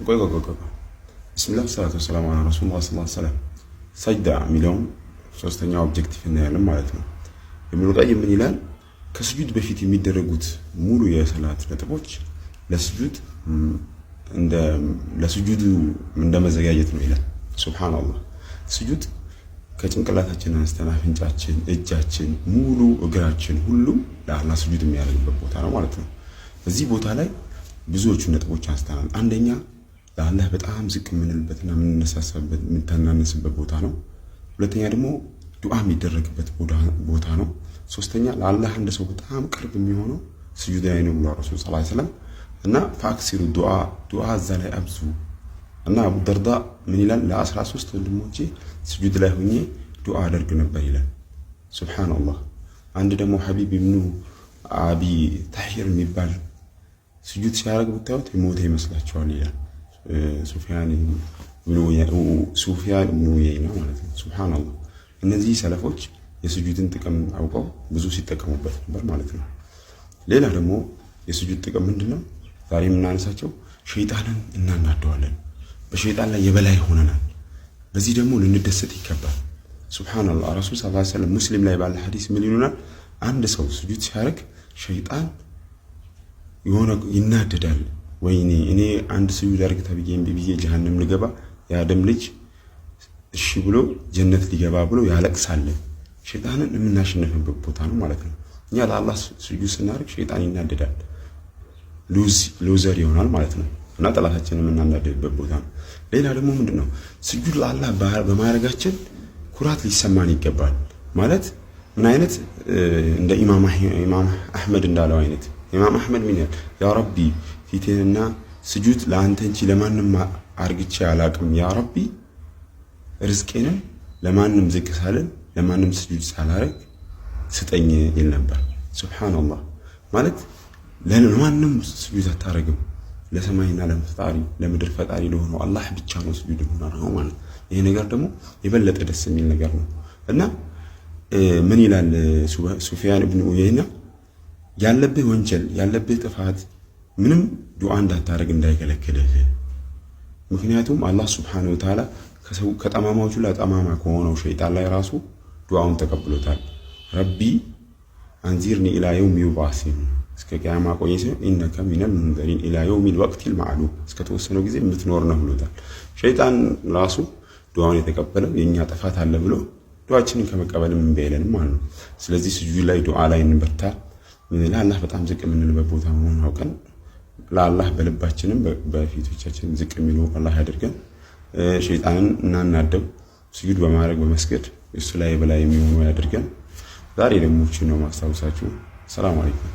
ቆይ ቆይ ቆይ ቆይ፣ بسم الله الصلاة والسلام على رسول الله صلى الله عليه وسلم። ሰጅዳ የሚለውን ሶስተኛው objective እናያለን ማለት ነው። ኢብኑል ቀይም ምን ይላል? ከስጁድ በፊት የሚደረጉት ሙሉ የሰላት ነጥቦች ለስጁድ እንደ ለስጁዱ እንደ መዘጋጀት ነው ይላል። سبحان الله፣ ስጁድ ከጭንቅላታችን አንስተን አፍንጫችን፣ እጃችን፣ ሙሉ እግራችን ሁሉም ለአላህ ስጁድ የሚያደርግበት ቦታ ነው ማለት ነው። እዚህ ቦታ ላይ ብዙዎቹ ነጥቦች አንስተናል። አንደኛ ለአላህ በጣም ዝቅ የምንልበትና የምንነሳሳበት የምንተናነስበት ቦታ ነው። ሁለተኛ ደግሞ ዱዓ የሚደረግበት ቦታ ነው። ሶስተኛ ለአላህ አንድ ሰው በጣም ቅርብ የሚሆነው ስጁድ ላይ ነው ብሏል ረሱል صلى الله عليه وسلم። እና فأكثروا الدعاء፣ ዱዓ እዛ ላይ አብዙ። እና አቡ ደርዳ ምን ይላል? ለ13 ወንድሞቼ ስጁድ ላይ ሆኜ ዱዓ አደርግ ነበር ይላል። سبحان الله። አንድ ደግሞ ሐቢብ ኢብኑ አቢ ታሂር የሚባል ስጁድ ሲያደርግ ብታዩት የሞተ ይመስላችኋል ይላል ሱፊያን ኢብኑ ኡየይና ማለት ነው። سبحان الله። እነዚህ ሰለፎች የስጁድን ጥቅም አውቀው ብዙ ሲጠቀሙበት ነበር ማለት ነው። ሌላ ደግሞ የስጁድ ጥቅም ምንድን ነው? ዛሬ የምናነሳቸው ሸይጣንን እናናደዋለን። በሸይጣን ላይ የበላይ ሆነናል። በዚህ ደግሞ ልንደሰት ይገባል። سبحان الله፣ ረሱል صلى الله عليه وسلم ሙስሊም ላይ ባለ ሐዲስ ምን ይሉናል? አንድ ሰው ስጁድ ሲያደርግ ሸይጣን የሆነ ይናደዳል። ወይኔ እኔ አንድ ስጁድ አድርግ ተብዬ እምቢ ብዬ ጀሀነም ልገባ፣ የአደም ልጅ እሺ ብሎ ጀነት ሊገባ ብሎ ያለቅሳል። ሸይጣንን የምናሸንፍበት ቦታ ነው ማለት ነው። እኛ ለአላህ ስጁድ ስናደርግ ሸይጣን ይናደዳል፣ loser ይሆናል ማለት ነው። እና ጠላታችንን የምናናደድበት ቦታ ነው። ሌላ ደግሞ ምንድን ነው? ስጁድ ለአላህ በማድረጋችን ኩራት ሊሰማን ይገባል። ማለት ምን አይነት እንደ ኢማም አሕመድ እንዳለው አይነት። ኢማም አሕመድ ምን ይላል? يا ربي፣ ፊቴንና ስጁድ ለአንተ እንጂ ለማንም አርግቼ አላቅም። يا ربي፣ ርዝቄንም ለማንም ዝቅ ሳልል ለማንም ስጁድ ሳላረግ ስጠኝ ይል ነበር። سبحان الله፣ ማለት ለማንም ስጁድ አታረግም፣ ለሰማይና ለፈጣሪ ለምድር ፈጣሪ ለሆነው አላህ ብቻ ነው ስጁድ የምናደርገው ማለት ነው። ይሄ ነገር ደግሞ የበለጠ ደስ የሚል ነገር ነው። እና ምን ይላል ሱፊያን ኢብኑ ኡየይና? ያለብህ ወንጀል፣ ያለብህ ጥፋት ምንም ዱዓ እንዳታደርግ እንዳይከለክልህ። ምክንያቱም አላህ سبحانه وتعالى ከጠማማዎቹ ላይ ጠማማ ከሆነው ሸይጣን ላይ ራሱ ዱዓውን ተቀብሎታል። رب أنظرني إلى يوم يبعثون፣ እስከ ቅያማ ቆየ ሲሆን إنك من المنظرين إلى يوم الوقت المعلوم፣ እስከ ተወሰነው ጊዜ የምትኖር ነው ብሎታል። ሸይጣን ራሱ ዱዓውን የተቀበለው የእኛ ጥፋት አለ ብሎ ዱዓችንን ከመቀበልም እምቢ አይለንም ማለት ነው። ስለዚህ ስጁድ ላይ ዱዓ ላይ እንበርታ። ለአላህ በጣም ዝቅ የምንልበት ቦታ መሆኑን አውቀን ለአላህ በልባችንም በፊቶቻችንም ዝቅ የሚሉ አላህ ያድርገን። ሸይጣንን እናናደው፣ ስጁድ በማድረግ በመስገድ እሱ ላይ በላይ የሚሆኑ ያድርገን። ዛሬ ደግሞ ነው ማስታወሳችሁ። ሰላም አለይኩም።